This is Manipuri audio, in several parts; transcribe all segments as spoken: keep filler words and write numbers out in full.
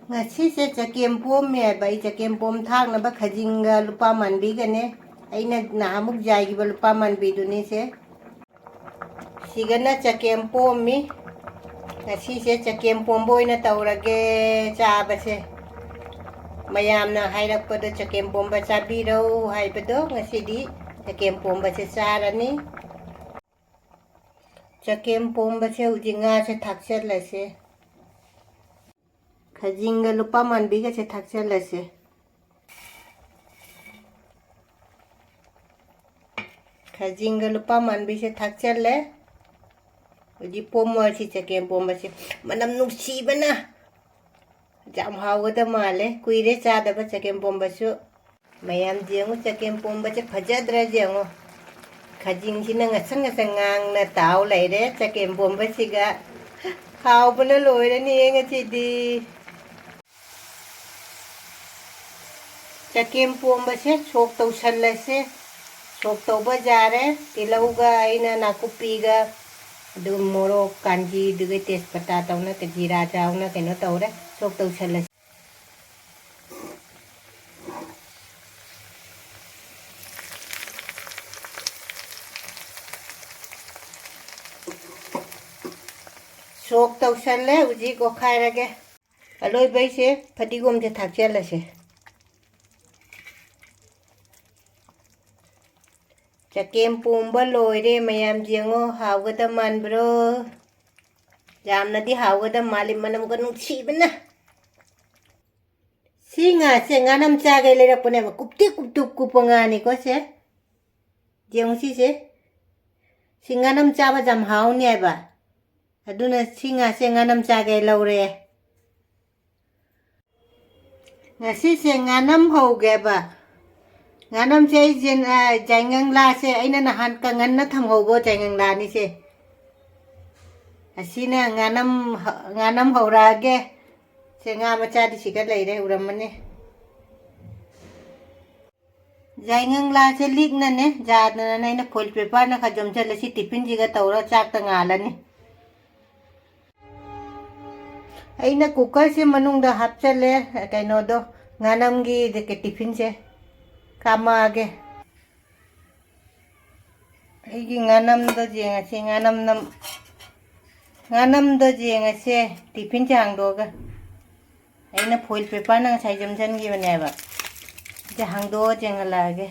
ꯉꯁꯤꯁꯦ ꯆꯒꯦꯝ ꯄꯣꯝꯃꯦ ꯍꯥꯏꯕ꯫ ꯑꯩ ꯆꯒꯦꯝ ꯄꯣꯝ ꯊꯥꯛꯅꯕ ꯈꯖꯤꯡꯒ ꯂꯨꯄꯥ ꯃꯥꯟꯕꯤꯒꯅꯦ꯫ ꯑꯩꯅ ꯅꯍꯥꯟꯃꯨꯛ ꯌꯥꯏꯈꯤꯕ ꯂꯨꯄꯥ ꯃꯥꯟꯕꯤꯗꯨꯅꯤꯁꯦ꯫ ꯁꯤꯒꯅ ꯆꯒꯦꯝ ꯄꯣꯝꯃꯤ꯫ ꯉꯁꯤꯁꯦ ꯆꯒꯦꯝ ꯄꯣꯝꯕ ꯑꯣꯏꯅ ꯇꯧꯔꯒꯦ ꯆꯥꯕꯁꯦ꯫ ꯃꯌꯥꯝꯅ ꯍꯥꯏꯔꯛꯄꯗ ꯆꯒꯦꯝ ꯄꯣꯝꯕ ꯆꯥꯕꯤꯔꯧ ꯍꯥꯏꯕꯗꯣ ꯉꯁꯤꯗꯤ ꯆꯒꯦꯝ ꯄꯣꯝꯕꯁꯦ ꯆꯥꯔꯅꯤ꯫ ꯆꯒꯦꯝ ꯄꯣꯝꯕꯁꯦ ꯍꯧꯖꯤꯛ ꯉꯥꯁꯦ ꯊꯥꯛꯆꯜꯂꯁꯦ꯫ ꯈꯖꯤꯡꯒ ꯂꯨꯄꯥ ꯃꯥꯟꯕꯤꯒꯁꯦ ꯊꯥꯛꯆꯜꯂꯁꯦ꯫ ꯈꯖꯤꯡꯒ ꯂꯨꯄꯥ ꯃꯥꯟꯕꯤꯁꯦ ꯊꯥꯛꯆꯜꯂꯦ꯫ ꯍꯧꯖꯤꯛ ꯄꯣꯝꯃꯣꯁꯤ ꯆꯒꯦꯝ ꯄꯣꯝꯕꯁꯦ꯫ ꯃꯅꯝ ꯅꯨꯡꯁꯤꯕꯅ ꯌꯥꯝ ꯍꯥꯎꯒꯗ ꯃꯥꯜꯂꯦ꯫ ꯀꯨꯏꯔꯦ ꯆꯥꯗꯕ ꯆꯒꯦꯝ ꯄꯣꯝꯕꯁꯨ꯫ ꯃꯌꯥꯝ ꯌꯦꯡꯉꯨ, ꯆꯒꯦꯝ ꯄꯣꯝꯕꯁꯦ ꯐꯖꯗ꯭ꯔꯥ ꯌꯦꯡꯉꯨ꯫ ꯈꯖꯤꯡꯁꯤꯅ ꯉꯁꯪ ꯉꯁꯪ ꯉꯥꯡꯅ ꯇꯥꯎ ꯂꯩꯔꯦ ꯆꯒꯦꯝ ꯄꯣꯝꯕꯁꯤꯒ꯫ ꯍꯥꯎꯕꯅ ꯂꯣꯏꯔꯅꯤ ꯉꯁꯤꯗꯤ꯫ ꯆꯒꯦꯝ ꯄꯣꯝꯕꯁꯦ ꯁꯣꯛ ꯇꯧꯁꯜꯂꯁꯦ꯫ ꯁꯣꯛ ꯇꯧꯕ ꯌꯥꯔꯦ꯫ ꯇꯤꯜꯍꯧꯒ ꯑꯩꯅ ꯅꯥꯀꯨꯞꯄꯤꯒ, ꯑꯗꯨꯒ ꯃꯣꯔꯣꯛ ꯀꯥꯟꯖꯤꯗꯨꯒ ꯇꯦꯖꯄꯇꯥ ꯇꯧꯅ, ꯖꯤꯔꯥ ꯆꯥꯎꯅ ꯀꯩꯅꯣ ꯇꯧꯔꯦ꯫ ꯁꯣꯛ ꯇꯧꯁꯜꯂꯁꯦ꯫ ꯁꯣꯛ ꯇꯧꯁꯜꯂꯦ, ꯍꯧꯖꯤꯛ ꯑꯣꯠꯈꯥꯏꯔꯒꯦ꯫ ꯑꯂꯣꯏꯕꯩꯁꯦ ꯐꯗꯤꯒꯣꯝꯁꯦ ꯊꯥꯛꯆꯜꯂꯁꯦ꯫ ꯆꯒꯦꯝ ꯄꯣꯝꯕ ꯂꯣꯏꯔꯦ ꯃꯌꯥꯝ, ꯌꯦꯡꯉꯣ ꯍꯥꯎꯒꯗ ꯃꯥꯟꯕ꯭ꯔꯣ? ꯌꯥꯝꯅꯗꯤ ꯍꯥꯎꯒꯗ ꯃꯥꯜꯂꯤ, ꯃꯅꯝꯒ ꯅꯨꯡꯁꯤꯕꯅ꯫ ꯁꯤ ꯉꯥꯁꯦ ꯉꯥꯅꯝ ꯆꯥꯒꯦ ꯂꯩꯔꯛꯄꯅꯦꯕ, ꯀꯨꯞꯇꯤ ꯀꯨꯞꯇꯨ ꯀꯨꯞꯄ ꯉꯥꯅꯤꯀꯣ ꯁꯦ꯫ ꯌꯦꯡꯉꯨ ꯁꯤꯁꯦ꯫ ꯁꯤ ꯉꯥꯅꯝ ꯆꯥꯕ ꯌꯥꯝ ꯍꯥꯎꯅꯤ ꯍꯥꯏꯕ꯫ ꯑꯗꯨꯅ ꯁꯤ ꯉꯥꯁꯦ ꯉꯥꯅꯝ ꯆꯥꯒꯦ ꯂꯧꯔꯦ꯫ ꯉꯁꯤꯁꯦ ꯉꯥꯅꯝ ꯍꯧꯒꯦꯕ꯫ ꯉꯥꯅꯝꯁꯦ ꯑꯩꯁꯦ, ꯑ, ꯌꯥꯏꯉꯪꯂꯥꯁꯦ ꯑꯩꯅ ꯅꯍꯥꯟ ꯀꯪꯍꯟꯅ ꯊꯝꯍꯧꯕ ꯌꯥꯏꯉꯪꯂꯥꯅꯤꯁꯦ꯫ ꯑꯁꯤꯅ ꯉꯥꯅꯝ, ꯉꯥꯅꯝ ꯍꯧꯔꯛꯑꯒꯦ꯫ ꯁꯦ ꯉꯥ ꯃꯆꯥꯗꯤ ꯁꯤꯒ ꯂꯩꯔꯦ, ꯎꯔꯝꯃꯅꯤ꯫ ꯌꯥꯏꯉꯪꯂꯥꯁꯦ ꯂꯤꯛꯅꯅꯦ, ꯌꯥꯗꯅꯅꯦ ꯑꯩꯅ foil paperꯅ ꯈꯔ ꯌꯣꯝꯁꯤꯜꯂꯦ꯫ ꯁꯤ ꯇꯤꯐꯤꯟꯁꯤꯒ ꯇꯧꯔ ꯆꯥꯛꯇ ꯉꯥꯜꯂꯅꯤ꯫ ꯑꯩꯅ cookerꯁꯦ ꯃꯅꯨꯡꯗ ꯍꯥꯞꯆꯜꯂꯦ, ꯀꯩꯅꯣꯗꯣ, ꯉꯥꯅꯝꯒꯤ ꯇꯤꯐꯤꯟꯁꯦ꯫ ꯀꯥꯝꯃꯛꯑꯒꯦ꯫ ꯑꯩꯒꯤ ꯉꯥꯅꯝꯗꯣ ꯌꯦꯡꯉꯁꯤ, ꯉꯥꯅꯝ ꯅꯝ-, ꯉꯥꯅꯝꯗꯣ ꯌꯦꯡꯉꯁꯦ, ꯇꯤꯐꯤꯟꯁꯦ ꯍꯥꯡꯗꯣꯛꯑꯒ꯫ ꯑꯩꯅ foil paperꯅ ꯉꯁꯥꯏ ꯌꯣꯝꯁꯤꯟꯈꯤꯕꯅꯦꯕ꯫ ꯁꯤꯁꯦ ꯍꯥꯡꯗꯣꯛꯑ ꯌꯦꯡꯍꯜꯂꯛꯑꯒꯦ꯫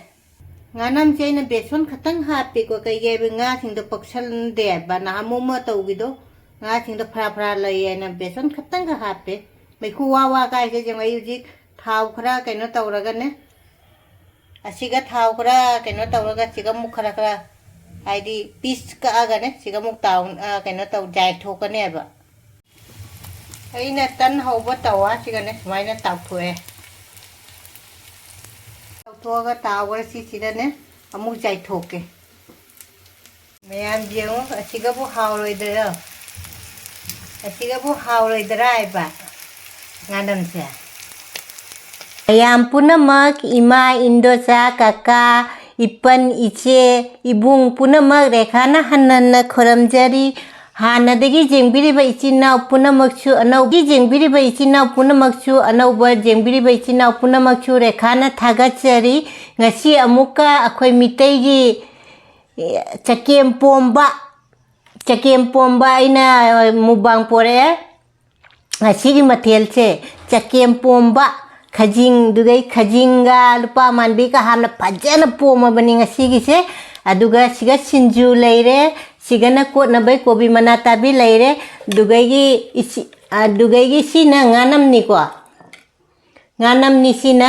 ꯉꯥꯅꯝꯁꯦ ꯑꯩꯅ ꯕꯦꯁꯣꯟ ꯈꯛꯇꯪ ꯍꯥꯞꯄꯦꯀꯣ, ꯀꯩꯒꯤ ꯍꯥꯏꯕ ꯉꯥꯁꯤꯡꯗꯣ ꯄꯛꯁꯟꯗꯦꯕ꯫ ꯅꯍꯥꯟꯃꯨꯛ ꯑꯃ ꯇꯧꯈꯤꯗꯣ, ꯉꯥꯁꯤꯡꯗꯣ ꯐꯔꯥ ꯐꯔꯥ ꯂꯩꯌꯦꯅ ꯕꯦꯁꯣꯟ ꯈꯛꯇꯪꯒ ꯍꯥꯞꯄꯦ꯫ ꯃꯩꯈꯨ ꯋꯥ ꯋꯥ ꯀꯥꯏꯁꯦ ꯌꯦꯡꯉꯣ꯫ ꯑꯩ ꯍꯧꯖꯤꯛ ꯊꯥꯎ ꯈꯔ ꯀꯩꯅꯣ ꯇꯧꯔꯒꯅꯦ, ꯑꯁꯤꯒ ꯊꯥꯎ ꯈꯔ ꯀꯩꯅꯣ ꯇꯧꯔꯒ, ꯑꯁꯤꯒ ꯑꯃꯨꯛ ꯈꯔ ꯈꯔ, ꯍꯥꯏꯗꯤ piece ꯀꯛꯑꯒꯅꯦ, ꯁꯤꯒ ꯑꯃꯨꯛ ꯇꯥꯎ-, ꯑ, ꯀꯩꯅꯣ ꯇꯧ, ꯖꯥꯏꯊꯣꯛꯀꯅꯦꯕ꯫ ꯑꯩꯅ ꯇꯟ ꯍꯧꯕ ꯇꯋꯥꯁꯤꯒꯅꯦ ꯁꯨꯃꯥꯏꯅ ꯇꯥꯎꯊꯣꯛꯑꯦ꯫ ꯇꯥꯎꯊꯣꯛꯑꯒ ꯇꯥꯎꯈ꯭ꯔꯦ꯫ ꯁꯤꯁꯤꯗꯅꯦ ꯑꯃꯨꯛ ꯆꯥꯏꯊꯣꯛꯀꯦ꯫ ꯃꯌꯥꯝ ꯌꯦꯡꯉꯨ, ꯑꯁꯤꯒꯕꯨ ꯍꯥꯎꯔꯣꯏꯗꯔꯣ? ꯑꯁꯤꯒꯕꯨ ꯍꯥꯎꯔꯣꯏꯗꯔꯥ ꯍꯥꯏꯕ ꯉꯥꯅꯝꯁꯦ? ꯃꯌꯥꯝ ꯄꯨꯝꯅꯃꯛ, ꯏꯃꯥ, ꯏꯟꯗꯣꯆꯥ, ꯀꯀꯥ, ꯏꯄꯟ, ꯏꯆꯦ, ꯏꯕꯨꯡ ꯄꯨꯝꯅꯃꯛ ꯔꯦꯈꯥꯅ ꯍꯟꯅ ꯍꯟꯅ ꯈꯨꯔꯨꯝꯖꯔꯤ꯫ ꯍꯥꯟꯅꯗꯒꯤ ꯌꯦꯡꯕꯤꯔꯤꯕ ꯏꯆꯤꯟ ꯏꯅꯥꯎ ꯄꯨꯝꯅꯃꯛꯁꯨ, ꯑꯅꯧꯕꯒꯤ ꯌꯦꯡꯕꯤꯔꯤꯕ ꯏꯆꯤꯟ ꯏꯅꯥꯎ ꯄꯨꯝꯅꯃꯛꯁꯨ, ꯑꯅꯧꯕ ꯌꯦꯡꯕꯤꯔꯤꯕ ꯏꯆꯤꯟ ꯏꯅꯥꯎ ꯄꯨꯝꯅꯃꯛꯁꯨ ꯔꯦꯈꯥꯅ ꯊꯥꯒꯠꯆꯔꯤ꯫ ꯉꯁꯤ ꯑꯃꯨꯛꯀ ꯑꯩꯈꯣꯏ ꯃꯤꯇꯩꯒꯤ, ꯑꯦ, ꯆꯒꯦꯝ ꯄꯣꯝꯕ, ꯆꯒꯦꯝ ꯄꯣꯝꯕ ꯑꯩꯅ ꯃꯨꯛꯕꯥꯡ ꯄꯣꯔꯛꯑꯦ꯫ ꯉꯁꯤꯒꯤ ꯃꯊꯦꯜꯁꯦ ꯆꯒꯦꯝ ꯄꯣꯝꯕ, ꯈꯖꯤꯡꯗꯨꯗꯩ ꯈꯖꯤꯡꯒ ꯂꯨꯄꯥ ꯃꯥꯟꯕꯤꯒ ꯍꯥꯞꯅ ꯐꯖꯅ ꯄꯣꯝꯃꯕꯅꯤ ꯉꯁꯤꯒꯤꯁꯦ꯫ ꯑꯗꯨꯒ ꯁꯤꯒ ꯁꯤꯡꯖꯨ ꯂꯩꯔꯦ, ꯁꯤꯒꯅ ꯀꯣꯠꯅꯕꯩ ꯀꯣꯕꯤ ꯃꯅꯥ ꯇꯥꯕꯤ ꯂꯩꯔꯦ, ꯑꯗꯨꯒꯩꯒꯤ ꯏꯁꯤ-, ꯑꯗꯨꯒꯩꯒꯤ ꯁꯤꯅ ꯉꯥꯅꯝꯅꯤꯀꯣ꯫ ꯉꯥꯅꯝꯅꯤ ꯁꯤꯅ꯫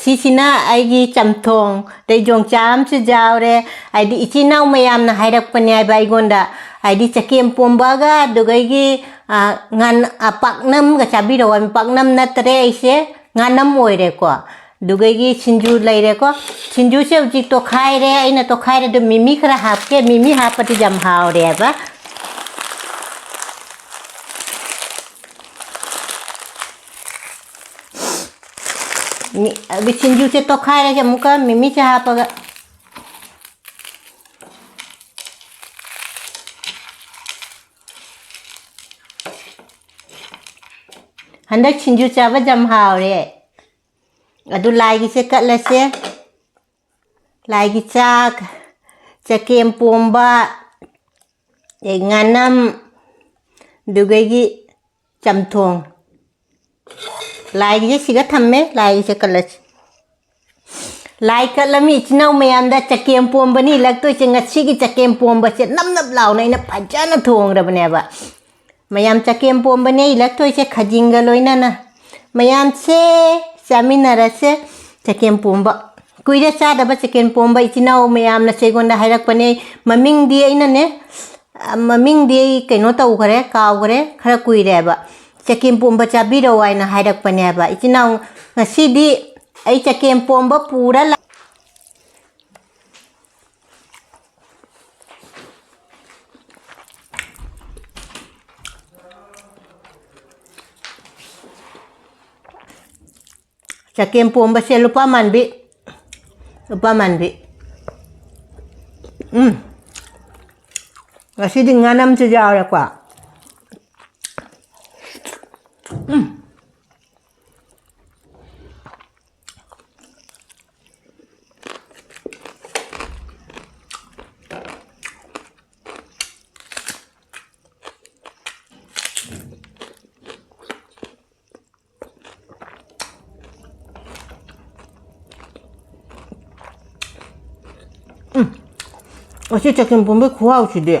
ꯁꯤꯁꯤꯅ ꯑꯩꯒꯤ ꯆꯝꯊꯣꯡ, ꯑꯗꯩ ꯌꯣꯡꯆꯥꯛ ꯑꯃꯁꯨ ꯌꯥꯎꯔꯦ꯫ ꯍꯥꯏꯗꯤ ꯏꯆꯤꯟ ꯏꯅꯥꯎ ꯃꯌꯥꯝꯅ ꯍꯥꯏꯔꯛꯄꯅꯦ ꯍꯥꯏꯕ ꯑꯩꯉꯣꯟꯗ, ꯍꯥꯏꯗꯤ ꯆꯒꯦꯝ ꯄꯣꯝꯕꯒ ꯑꯗꯨꯒꯩꯒꯤ, ꯑ, ꯉꯥꯟ-, ꯑ, ꯄꯥꯛꯅꯝꯒ ꯆꯥꯕꯤꯔꯛꯑꯣ ꯍꯥꯏꯕ꯫ ꯄꯥꯛꯅꯝ ꯅꯠꯇ꯭ꯔꯦ ꯑꯩꯁꯦ, ꯉꯥꯅꯝ ꯑꯣꯏꯔꯦꯀꯣ꯫ ꯑꯗꯨꯒꯩꯒꯤ ꯁꯤꯡꯖꯨ ꯂꯩꯔꯦꯀꯣ꯫ ꯁꯤꯡꯖꯨꯁꯦ ꯍꯧꯖꯤꯛ ꯇꯣꯠꯈꯥꯏꯔꯦ, ꯑꯩꯅ ꯇꯣꯠꯈꯥꯏꯔꯦ꯫ ꯑꯗꯨ ꯃꯤꯃꯤ ꯈꯔ ꯍꯥꯞꯀꯦ, ꯃꯤꯃꯤ ꯍꯥꯞꯄꯗꯤ ꯌꯥꯝ ꯍꯥꯎꯔꯦ ꯍꯥꯏꯕ꯫ ꯃꯤ-, ꯑꯗꯨ ꯁꯤꯡꯖꯨꯁꯦ ꯇꯣꯠꯈꯥꯏꯔꯒꯦ ꯑꯃꯨꯛꯀ ꯃꯤꯃꯤꯁꯦ ꯍꯥꯞꯄꯒ꯫ ꯍꯟꯗꯛ ꯁꯤꯡꯖꯨ ꯆꯥꯕ ꯌꯥꯝ ꯍꯥꯎꯔꯦ꯫ ꯑꯗꯨ ꯂꯥꯏꯒꯤꯁꯦ ꯀꯠꯂꯁꯦ꯫ ꯂꯥꯏꯒꯤ ꯆꯥꯛ, ꯆꯒꯦꯝ ꯄꯣꯝꯕ, ꯑꯗꯩ ꯉꯥꯅꯝ, ꯑꯗꯨꯗꯒꯤ ꯆꯝꯊꯣꯡ꯫ ꯂꯥꯏꯒꯤꯁꯦ ꯁꯤꯒ ꯊꯝꯃꯦ, ꯂꯥꯏꯒꯤꯁꯦ ꯀꯠꯂꯁꯤ꯫ ꯂꯥꯏ ꯀꯠꯂꯝꯃꯤ ꯏꯆꯤꯟ ꯏꯅꯥꯎ ꯃꯌꯥꯝꯗ ꯆꯒꯦꯝ ꯄꯣꯝꯕꯅꯤ ꯏꯜꯂꯛꯇꯣꯏꯁꯦ꯫ ꯉꯁꯤꯒꯤ ꯆꯒꯦꯝ ꯄꯣꯝꯕꯁꯦ ꯅꯞ ꯅꯞ ꯂꯥꯎꯅ ꯑꯩꯅ ꯐꯖꯅ ꯊꯣꯡꯈ꯭ꯔꯕꯅꯦꯕ꯫ ꯃꯌꯥꯝ, ꯆꯒꯦꯝ ꯄꯣꯝꯕꯅꯦ ꯏꯜꯂꯛꯇꯣꯏꯁꯦ ꯈꯖꯤꯡꯒ ꯂꯣꯏꯅꯅ꯫ ꯃꯌꯥꯝꯁꯦ ꯆꯥꯃꯤꯟꯅꯔꯁꯦ ꯆꯒꯦꯝ ꯄꯣꯝꯕ꯫ ꯀꯨꯏꯔꯦ ꯆꯥꯗꯕ ꯆꯒꯦꯝ ꯄꯣꯝꯕ, ꯏꯆꯤꯟ ꯏꯅꯥꯎ ꯃꯌꯥꯝꯅꯁꯨ ꯑꯩꯉꯣꯟꯗ ꯍꯥꯏꯔꯛꯄꯅꯦ꯫ ꯃꯃꯤꯡꯗꯤ ꯑꯩꯅꯅꯦ, ꯑ, ꯃꯃꯤꯡꯗꯤ ꯑꯩ ꯀꯩꯅꯣ ꯇꯧꯈ꯭ꯔꯦ, ꯀꯥꯎꯈ꯭ꯔꯦ, ꯈꯔ ꯀꯨꯏꯔꯦꯕ꯫ ꯆꯒꯦꯝ ꯄꯣꯝꯕ ꯆꯥꯕꯤꯔꯛꯑꯣ ꯍꯥꯏꯅ ꯍꯥꯏꯔꯛꯄꯅꯦꯕ꯫ ꯏꯆꯤꯟ ꯏꯅꯥꯎ, ꯉꯁꯤꯗꯤ ꯑꯩ ꯆꯒꯦꯝ ꯄꯣꯝꯕ ꯄꯨꯔ ꯂꯥꯛ- ꯆꯒꯦꯝ ꯄꯣꯝꯕꯁꯦ ꯂꯨꯄꯥ ꯃꯥꯟꯕꯤ, ꯂꯨꯄꯥ ꯃꯥꯟꯕꯤ꯫ ꯎꯝ, ꯉꯁꯤꯗꯤ ꯉꯥꯅꯝꯁꯨ ꯌꯥꯎꯔꯦꯀꯣ꯫ ꯎꯝ꯫ ꯎꯝ, ꯑꯁꯤ ꯆꯒꯦꯝ ꯄꯣꯝꯕꯩ ꯈꯨꯍꯥꯎꯁꯤꯗꯤ꯫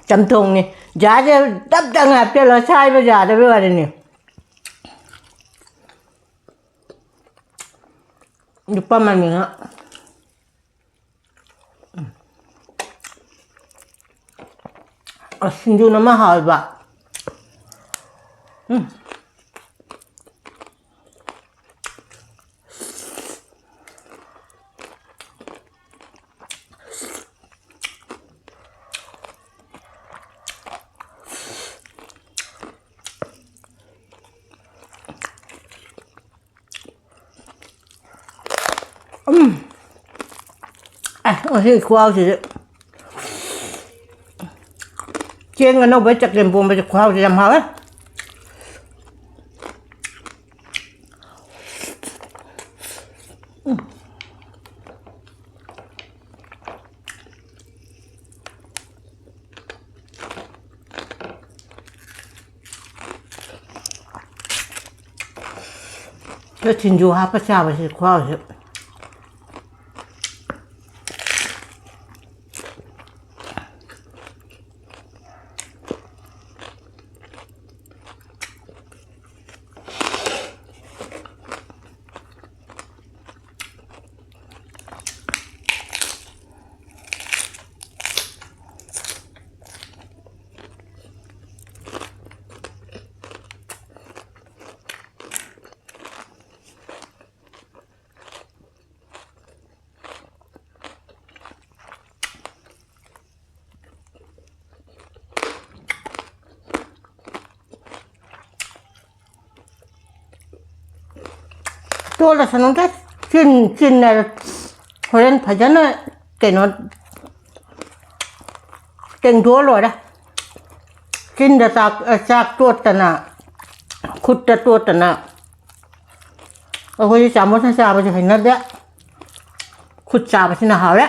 ꯆꯝꯊꯣꯡꯅꯤ꯫ ꯖꯥꯔꯁꯦ ꯇꯞ ꯇꯞꯅ ꯍꯥꯞꯆꯤꯜꯂꯒ ꯁꯥꯏꯕ ꯌꯥꯗꯕꯩ ꯋꯥꯔꯤꯅꯤ꯫ ꯂꯨꯄꯥ ꯃꯅꯤꯅ꯫ ꯑꯁ, ꯁꯤꯡꯖꯨꯅ ꯑꯃ ꯍꯥꯎꯋꯦꯕ꯫ ꯎꯝ꯫ ꯎꯝ꯫ ꯑꯦ, ꯉꯁꯤ ꯈꯨꯍꯥꯎꯁꯤꯗꯤ꯫ ꯆꯦꯡ ꯑꯅꯧꯕ ꯆꯒꯦꯝ ꯄꯣꯝꯕꯁꯦ ꯈꯨꯍꯥꯎꯁꯦ ꯌꯥꯝ ꯍꯥꯎꯋꯦ꯫ ꯁꯤꯗ ꯁꯤꯡꯖꯨ ꯍꯥꯞꯄ ꯆꯥꯕꯁꯤ ꯈꯨꯍꯥꯎꯁꯤ꯫ ꯇꯣꯠꯂꯁꯅꯨꯗ, ꯆꯤꯟ, ꯆꯤꯟꯅ ꯍꯣꯔꯦꯟ ꯐꯖꯅ ꯀꯩꯅꯣ ꯇꯦꯡꯊꯣꯛꯑ ꯂꯣꯏꯔꯦ꯫ ꯆꯤꯟꯗ ꯆꯥꯛ, ꯆꯥꯛ ꯇꯣꯠꯇꯅ, ꯈꯨꯠꯇ ꯇꯣꯠꯇꯅ꯫ ꯑꯩꯈꯣꯏꯗꯤ ꯆꯥꯃꯁꯅ ꯆꯥꯕꯁꯦ ꯍꯩꯅꯗꯦ꯫ ꯈꯨꯠ ꯆꯥꯕꯁꯤꯅ ꯍꯥꯎꯔꯦ꯫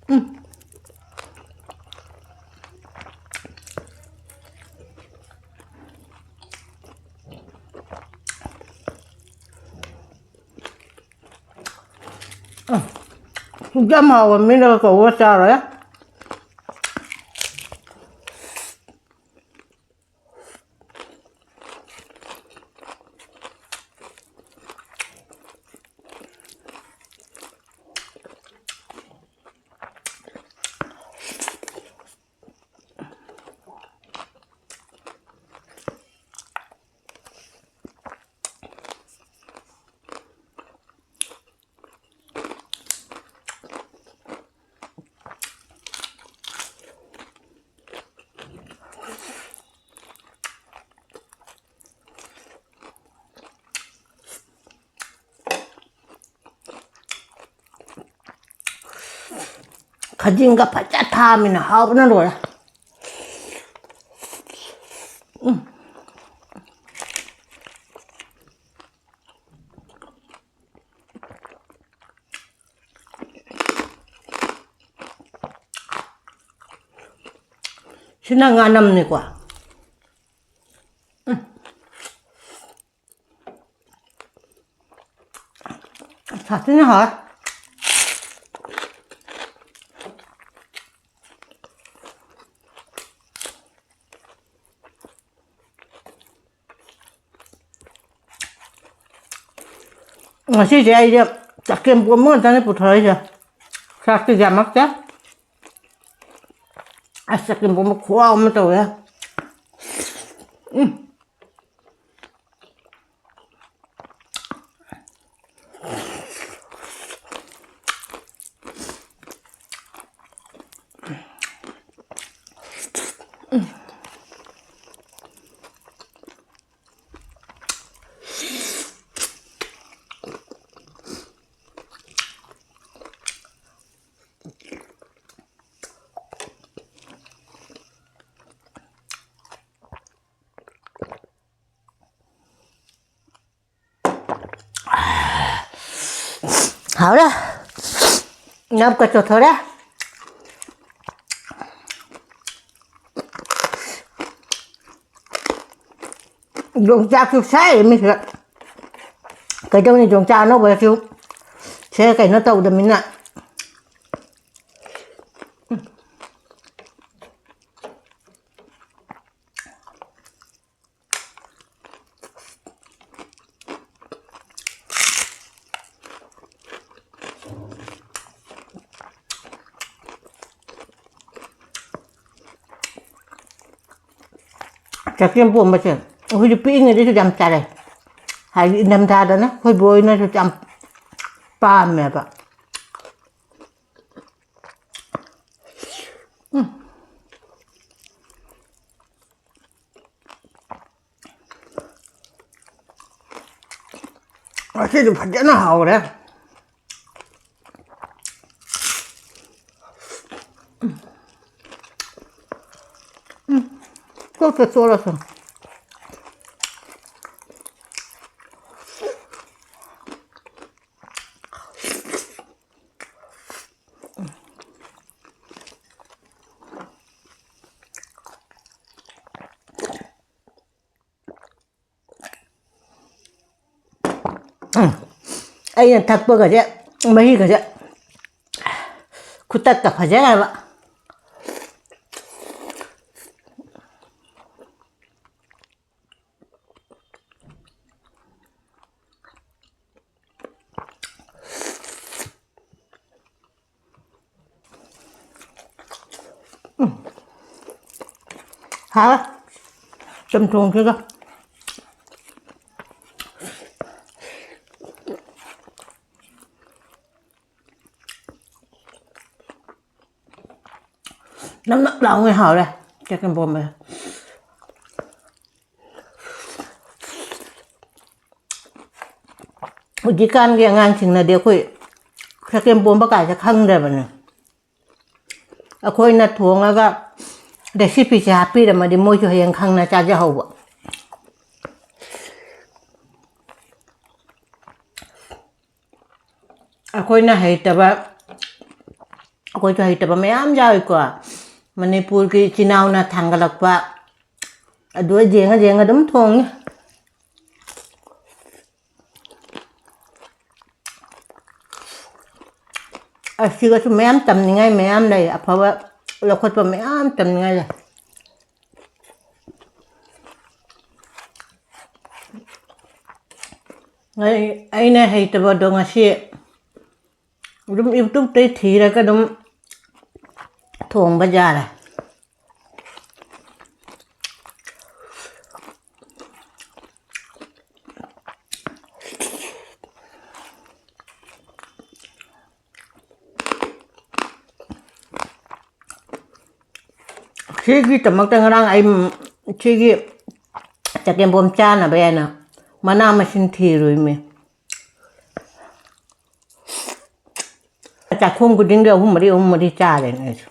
ꯎꯝ꯫ ꯌꯥꯝ ꯍꯥꯎꯕ ꯃꯤꯅꯒ ꯀꯧꯕ ꯆꯥꯔꯣꯏ꯫ ꯁꯖꯤꯡꯒ ꯐꯖ ꯊꯥꯃꯤꯅ ꯍꯥꯎꯕꯅ ꯂꯣꯏꯔꯦ꯫ ꯎꯝ꯫ ꯁꯤꯅ ꯉꯥꯅꯝꯅꯤꯀꯣ꯫ ꯎꯝ꯫ ꯁꯥꯊꯤꯅ ꯍꯥꯎꯋꯦ꯫ ꯉꯁꯤꯁꯦ ꯑꯩꯁꯦ ꯆꯒꯦꯝ ꯄꯣꯝꯕ ꯉꯥꯛꯇꯅꯦ ꯄꯨꯊꯣꯔꯛꯏꯁꯦ꯫ ꯆꯥꯛꯇꯤ ꯌꯥꯝꯃꯛꯇꯦ꯫ ꯑꯁ, ꯆꯒꯦꯝ ꯄꯣꯝꯕ ꯈꯨꯍꯥꯎ ꯑꯃ ꯇꯧꯋꯦ꯫ ꯎꯝ꯫ ꯍꯥꯎꯔꯦ꯫ ꯅꯞꯀ ꯆꯣꯠꯊꯣꯔꯦ꯫ ꯌꯣꯡꯆꯥꯛꯁꯨ ꯁꯥꯏ ꯃꯤꯁꯤꯗ꯫ ꯀꯩꯗꯧꯅꯤ, ꯌꯣꯡꯆꯥꯛ ꯑꯅꯧꯕꯁꯨ ꯁꯦ ꯀꯩꯅꯣ ꯇꯧꯗꯃꯤꯅ꯫ ꯆꯒꯦꯝ ꯄꯣꯝꯕꯁꯦ ꯑꯩꯈꯣꯏꯁꯨ ꯄꯤꯛꯏꯉꯩꯗꯁꯨ ꯌꯥꯝ ꯆꯥꯔꯛꯑꯦ꯫ ꯍꯥꯏꯗꯤ ꯏꯪꯊꯝꯊꯥꯗꯅ ꯑꯩꯈꯣꯏ ꯕꯣꯏꯅꯁꯨ ꯌꯥꯝ ꯄꯥꯝꯃꯦꯕ꯫ ꯎꯝ꯫ ꯉꯁꯤꯗꯤ ꯐꯖꯅ ꯍꯥꯎꯔꯦ꯫ ꯆꯣꯠꯇ ꯆꯣꯠꯂꯁꯨ꯫ ꯎꯝ꯫ ꯑꯩꯅ ꯊꯛꯄꯒꯁꯦ, ꯃꯍꯤꯒꯁꯦ ꯈꯨꯇꯛꯀ ꯐꯖꯔꯕ꯫ ꯎꯝ꯫ ꯍꯥꯎꯋꯦ꯫ ꯆꯝꯊꯣꯡꯁꯤꯒ꯫ ꯅꯞ ꯅꯞ ꯂꯥꯎꯉꯩ ꯍꯥꯎꯔꯦ ꯆꯒꯦꯝ ꯄꯣꯝꯕꯁꯦ꯫ ꯍꯧꯖꯤꯛꯀꯥꯟꯒꯤ ꯑꯉꯥꯡꯁꯤꯡꯅꯗꯤ ꯑꯩꯈꯣꯏ ꯆꯒꯦꯝ ꯄꯣꯝꯕ ꯀꯥꯏꯁꯦ ꯈꯪꯗ꯭ꯔꯕꯅꯤ꯫ ꯑꯩꯈꯣꯏꯅ ꯊꯣꯡꯉꯒ recipeꯁꯦ ꯍꯥꯞꯄꯤꯔꯝꯃꯗꯤ ꯃꯣꯏꯁꯨ ꯍꯌꯦꯡ ꯈꯪꯅ ꯆꯥꯖꯍꯧꯕ꯫ ꯑꯩꯈꯣꯏꯅ ꯍꯩꯇꯕ, ꯑꯩꯈꯣꯏꯁꯨ ꯍꯩꯇꯕ ꯃꯌꯥꯝ ꯌꯥꯎꯏꯀꯣ꯫ ꯃꯅꯤꯄꯨꯔꯒꯤ ꯏꯆꯤꯟ ꯏꯅꯥꯎꯅ ꯊꯥꯡꯒꯠꯂꯛꯄ, ꯑꯗꯨ ꯌꯦꯡꯉ ꯌꯦꯡꯉ ꯑꯗꯨꯝ ꯊꯣꯡꯉꯤ꯫ ꯑꯁꯤꯒꯁꯨ ꯃꯌꯥꯝ ꯇꯝꯅꯤꯡꯉꯥꯏ ꯃꯌꯥꯝ ꯂꯩ, ꯑꯐꯕ ꯂꯧꯈꯠꯄ ꯃꯌꯥꯝ ꯇꯝꯅꯤꯡꯉꯥꯏ ꯂꯩ꯫ ꯑꯩ-, ꯑꯩꯅ ꯍꯩꯇꯕꯗꯣ ꯉꯁꯤ ꯑꯗꯨꯝ YouTubeꯇꯩ ꯊꯤꯔꯒ ꯑꯗꯨꯝ ꯊꯣꯡꯕ ꯌꯥꯔꯦ꯫ ꯁꯤꯒꯤꯗꯃꯛꯇ ꯉꯔꯥꯡ ꯑꯩ, ꯎꯝ, ꯁꯤꯒꯤ ꯆꯒꯦꯝꯄꯣꯝ ꯆꯥꯅꯕ ꯍꯥꯏꯅ ꯃꯅꯥ ꯃꯁꯤꯡ ꯊꯤꯔꯨꯏꯃꯤ꯫ ꯆꯥꯛꯈꯨꯝ ꯈꯨꯗꯤꯡꯒꯤ ꯑꯍꯨꯝ ꯃꯔꯤ, ꯑꯍꯨꯝ ꯃꯔꯤ ꯆꯥꯔꯦꯅꯦ ꯑꯩꯁꯨ꯫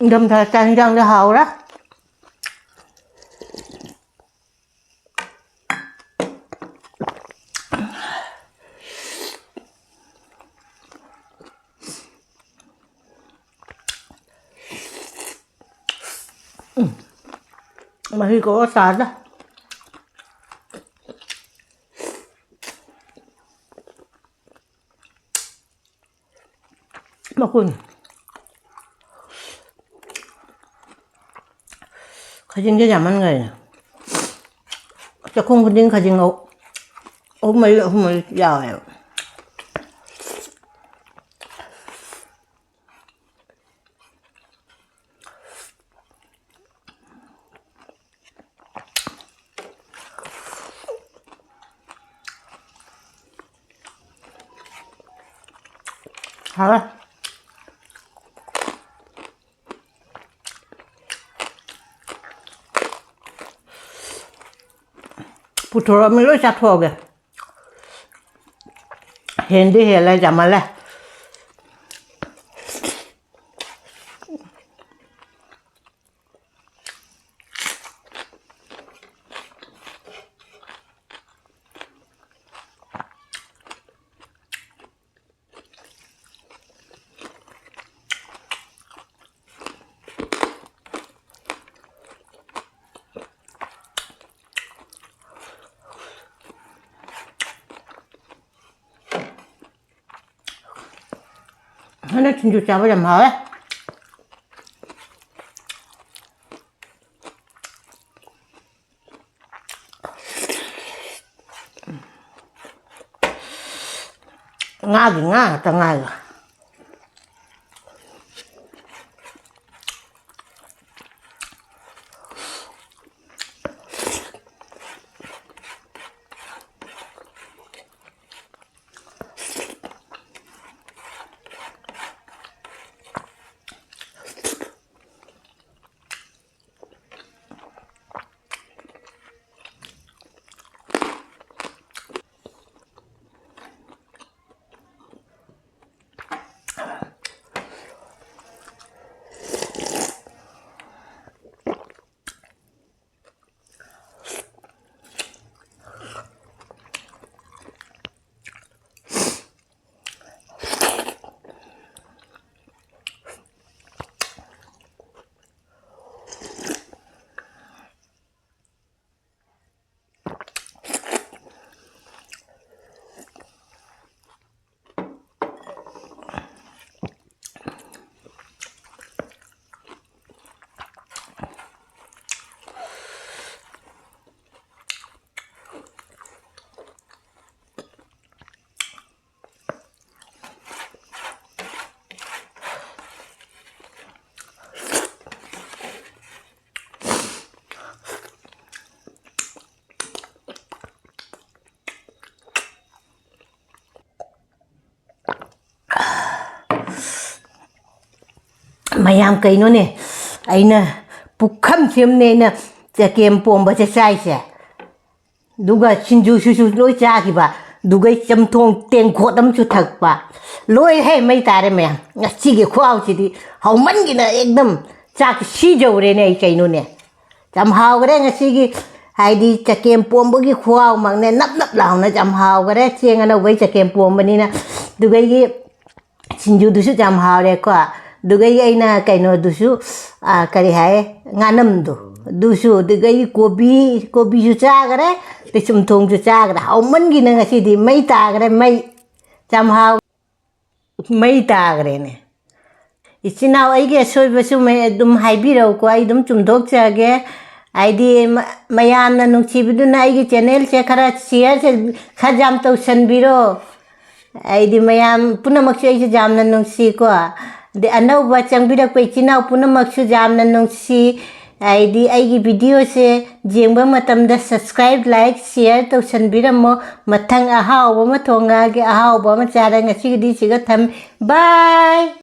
ꯏꯪꯊꯝꯊꯥ ꯆꯥꯛ ꯏꯟꯖꯥꯡꯗꯤ ꯍꯥꯎꯔꯦ꯫ ꯃꯍꯤ ꯀꯣꯛꯑ ꯆꯥꯗ꯫ ꯃꯈꯨꯟ꯫ ꯈꯖꯤꯡꯁꯦ ꯌꯥꯝꯃꯟꯈ꯭ꯔꯦꯅꯦ꯫ ꯆꯥꯛꯈꯨꯝ ꯈꯨꯗꯤꯡ ꯈꯖꯤꯡ ꯑꯍꯨꯝ ꯃꯔꯤ, ꯑꯍꯨꯝ ꯃꯔꯤ ꯌꯥꯎꯋꯦꯕ꯫ ꯍꯥꯎꯋꯦ꯫ ꯄꯨꯊꯣꯔꯛꯑꯃꯤ ꯂꯣꯏ ꯆꯥꯊꯣꯛꯑꯒꯦ꯫ ꯍꯦꯟꯗꯤ ꯍꯦꯜꯂꯦ, ꯌꯥꯝꯃꯜꯂꯦ꯫ ꯍꯟꯗꯛ ꯁꯤꯡꯖꯨ ꯆꯥꯕ ꯌꯥꯝ ꯍꯥꯎꯋꯦ꯫ ꯉꯥꯒꯤ ꯉꯥ ꯉꯥꯛꯇ ꯉꯥꯏꯔꯦ꯫ ꯃꯌꯥꯝ, ꯀꯩꯅꯣꯅꯦ, ꯑꯩꯅ ꯄꯨꯈꯝ ꯁꯦꯝꯅꯦ ꯑꯩꯅ ꯆꯒꯦꯝ ꯄꯣꯝꯕꯁꯦ ꯆꯥꯏꯁꯦ, ꯑꯗꯨꯒ ꯁꯤꯡꯖꯨꯁꯤꯁꯨ ꯂꯣꯏ ꯆꯥꯈꯤꯕ, ꯑꯗꯨꯒ ꯆꯝꯊꯣꯡ ꯇꯦꯡꯀꯣꯠ ꯑꯃꯁꯨ ꯊꯛꯄ꯫ ꯂꯣꯏꯔꯦꯍꯦ, ꯃꯩ ꯇꯥꯔꯦ ꯃꯌꯥꯝ꯫ ꯉꯁꯤꯒꯤ ꯈꯨꯍꯥꯎꯁꯤꯗꯤ ꯍꯥꯎꯃꯟꯒꯤꯅ ꯑꯦꯛꯗꯝ ꯆꯥꯛ ꯁꯤꯖꯧꯔꯦꯅꯦ ꯑꯩ, ꯀꯩꯅꯣꯅꯦ꯫ ꯌꯥꯝ ꯍꯥꯎꯈ꯭ꯔꯦ ꯉꯁꯤꯒꯤ, ꯍꯥꯏꯗꯤ ꯆꯒꯦꯝ ꯄꯣꯝꯕꯒꯤ ꯈꯨꯍꯥꯎꯃꯛꯅꯦ, ꯅꯞ ꯅꯞ ꯂꯥꯎꯅ ꯌꯥꯝ ꯍꯥꯎꯈ꯭ꯔꯦ꯫ ꯆꯦꯡ ꯑꯅꯧꯕꯒꯤ ꯆꯒꯦꯝ ꯄꯣꯝꯕꯅꯤꯅ꯫ ꯑꯗꯨꯒ ꯑꯩꯒꯤ ꯁꯤꯡꯖꯨꯗꯨꯁꯨ ꯌꯥꯝ ꯍꯥꯎꯔꯦꯀꯣ꯫ ꯑꯗꯨꯒ ꯑꯩꯅ ꯀꯩꯅꯣꯗꯨꯁꯨ, ꯑꯥ, ꯀꯔꯤ ꯍꯥꯏ, ꯉꯥꯅꯝꯗꯣ, ꯑꯗꯨꯁꯨ, ꯑꯗꯨꯒ ꯑꯩ ꯀꯣꯕꯤ, ꯀꯣꯕꯤꯁꯨ ꯆꯥꯈꯔꯦ, ꯑꯗꯩ ꯆꯝꯊꯣꯡꯁꯨ ꯆꯥꯈꯔꯦ꯫ ꯍꯥꯎꯃꯟꯒꯤꯅ ꯉꯁꯤꯗꯤ ꯃꯩ ꯇꯥꯈꯔꯦ, ꯃꯩ꯫ ꯌꯥꯝ ꯍꯥꯎ-, ꯃꯩ ꯇꯥꯈ꯭ꯔꯦꯅꯦ꯫ ꯏꯆꯤꯟ ꯏꯅꯥꯎ, ꯑꯩꯒꯤ ꯑꯁꯣꯏꯕꯁꯨ ꯃꯩ ꯑꯗꯨꯝ ꯍꯥꯏꯕꯤꯔꯛꯎꯀꯣ, ꯑꯩ ꯑꯗꯨꯝ ꯆꯨꯝꯊꯣꯛꯆꯒꯦ꯫ ꯍꯥꯏꯗꯤ ꯃ-, ꯃꯌꯥꯝꯅ ꯅꯨꯡꯁꯤꯕꯤꯗꯨꯅ ꯑꯩꯒꯤ ꯆꯦꯅꯦꯜꯁꯦ ꯈꯔ ꯁꯤꯌꯔꯁꯦ ꯈꯔ ꯌꯥꯝ ꯇꯧꯁꯟꯕꯤꯔꯣ꯫ ꯑꯩꯗꯤ ꯃꯌꯥꯝ ꯄꯨꯝꯅꯃꯛꯁꯦ ꯑꯩꯁꯦ ꯌꯥꯝꯅ ꯅꯨꯡꯁꯤꯀꯣ꯫ ꯑꯗꯩ ꯑꯅꯧꯕ ꯆꯪꯕꯤꯔꯛꯄ ꯏꯆꯤꯟ ꯏꯅꯥꯎ ꯄꯨꯝꯅꯃꯛꯁꯨ ꯌꯥꯝꯅ ꯅꯨꯡꯁꯤ꯫ ꯍꯥꯏꯗꯤ ꯑꯩꯒꯤ ꯚꯤꯗꯤꯑꯣꯁꯦ ꯌꯦꯡꯕ ꯃꯇꯝꯗ subscribe, like, share ꯇꯧꯁꯟꯕꯤꯔꯝꯃꯣ꯫ ꯃꯊꯪ ꯑꯍꯥꯎꯕ ꯑꯃ ꯊꯣꯡꯉꯛꯑꯒꯦ, ꯑꯍꯥꯎꯕ ꯑꯃ ꯆꯥꯔꯒ ꯉꯁꯤꯒꯤꯗꯤ ꯁꯤꯒ ꯊꯝ-, bye꯫